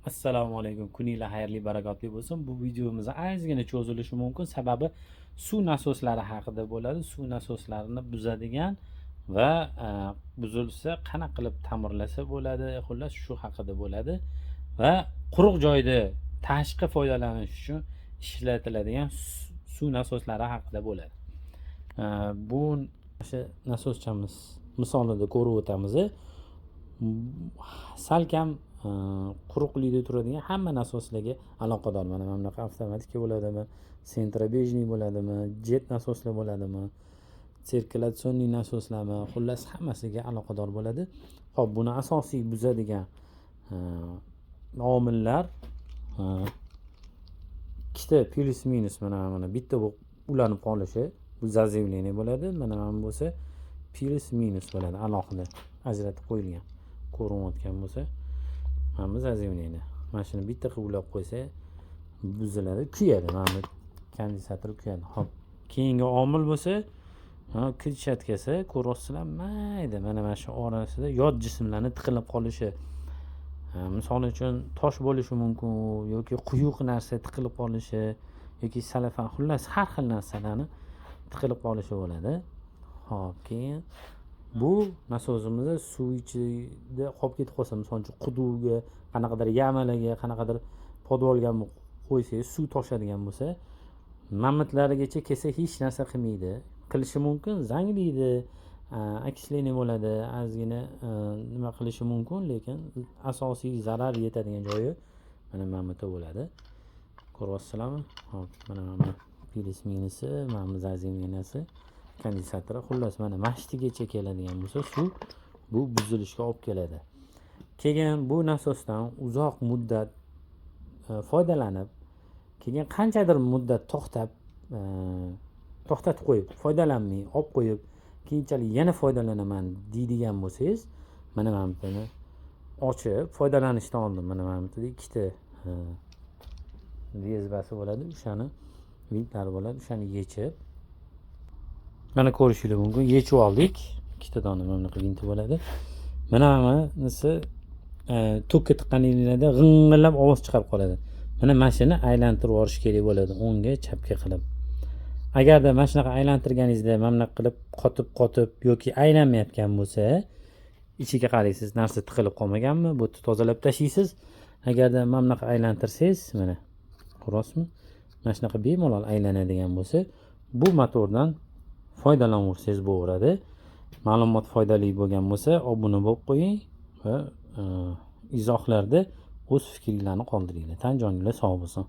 Assalomu alaykum. Kuninglar xayrli, barakotli bo'lsin. Bu videomiz ozgina cho'zilishi mumkin, sababi suv nasoslari haqida bo'ladi. Suv nasoslarini buzadigan va buzilsa qanaqa qilib ta'mirlasa bo'ladi, xullas, shu haqida bo'ladi va quruq joyda tashqi foydalanish uchun ishlatiladigan suv nasoslari haqida bo'ladi. Bu o'sha nasoschamiz misolida ko'rib o'tamiz. Salkam quruqlikda turadigan hamma nasoslarga aloqador. Mana bunaqa avtomatik bo'ladimi, центробежный bo'ladimi, jet nasoslar bo'ladimi, циркуляционный nasoslarmi, xullas, hammasiga aloqador bo'ladi. Ho'p, buni asosiy buzadigan omillar ikkita plyus minus mana bitta bu ulanib qolishi, bu заземление bo'ladi. Mana bu bo'lsa plyus minus bo'ladi, alohida ajratib qo'yilgan. Ko'rinayotgan bo'lsa, mana bu заземление, mana shuni bitta qilib ulab qo'ysa, buziladi, kuyadi, mana bu kondensator kuyadi. Ho'p, keyingi omil bo'lsa клетчатка si, ko'ryapsizlar, mayda mana shu orasida yot jismlarni tiqilib qolishi. Misol uchun, tosh bo'lishi mumkin yoki quyuq narsa tiqilib qolishi yoki salafan, xullas, har xil narsalarni tiqilib qolishi bo'ladi. Ho'p, keyin bu nasosimizni suv ichida qolib ketib qolsa, misol uchun, quduvga, qanaqadir яма larga, qanaqadir подвал ga qo'ysangiz, suv toshadigan bo'lsa, mammatlarigacha kelsa, hech narsa qilmaydi. Qilishi mumkin, zanglaydi, окисление bo'ladi, ozgina nima qilishi mumkin, lekin asosiy zarar yetadigan joyi mana bu yerda bo'ladi. Ko'ryapsizlarmi? Hop, mana bu plyus minusi, mana bu заземление si, kondensatori, xullas, mana shu yergacha keladigan bo'lsa suv, bu buzilishga olib keladi. Keyin bu nasosdan uzoq muddat foydalanib, keyin qanchadir muddat to'xtab, to'xtatib qo'yib, foydalanmay olib qo'yib, keyinchalik yana foydalanaman deydigan bo'lsangiz, mana buni ochib, foydalanishdan oldin mana bu yerda ikkita резьба si bo'ladi, o'shani vintlari bo'ladi, o'shani yechib, mana, ko'rishinglar mumkin, yechib oldik. Ikkita dona mana bunaqa vinti bo'ladi. Mana bunisi tokka tiqqaninglarda g'ing'illab ovoz chiqarib qoladi. Mana shuni aylantirib yuborish kerak bo'ladi, o'ngga chapga qilib. Agarda mana shunaqa aylantirganingizda mana bunaqa qilib qotib qotib yoki aylanmayotgan bo'lsa, ichiga qaraysiz, narsa tiqilib qolmaganmi, bu yerda tozalab tashlaysiz. Agarda mana bunaqa aylantirsangiz, mana, ko'ryapsizmi, mana shunaqa bemalol aylanadigan bo'lsa, bu motordan foydalanaversangiz bo'laveradi. Ma'lumot foydali bo'lgan bo'lsa, obuna bo'lib qo'ying va izohlarda o'z fikringlarni qoldiringlar. Tan joninglar sog' bo'lsin.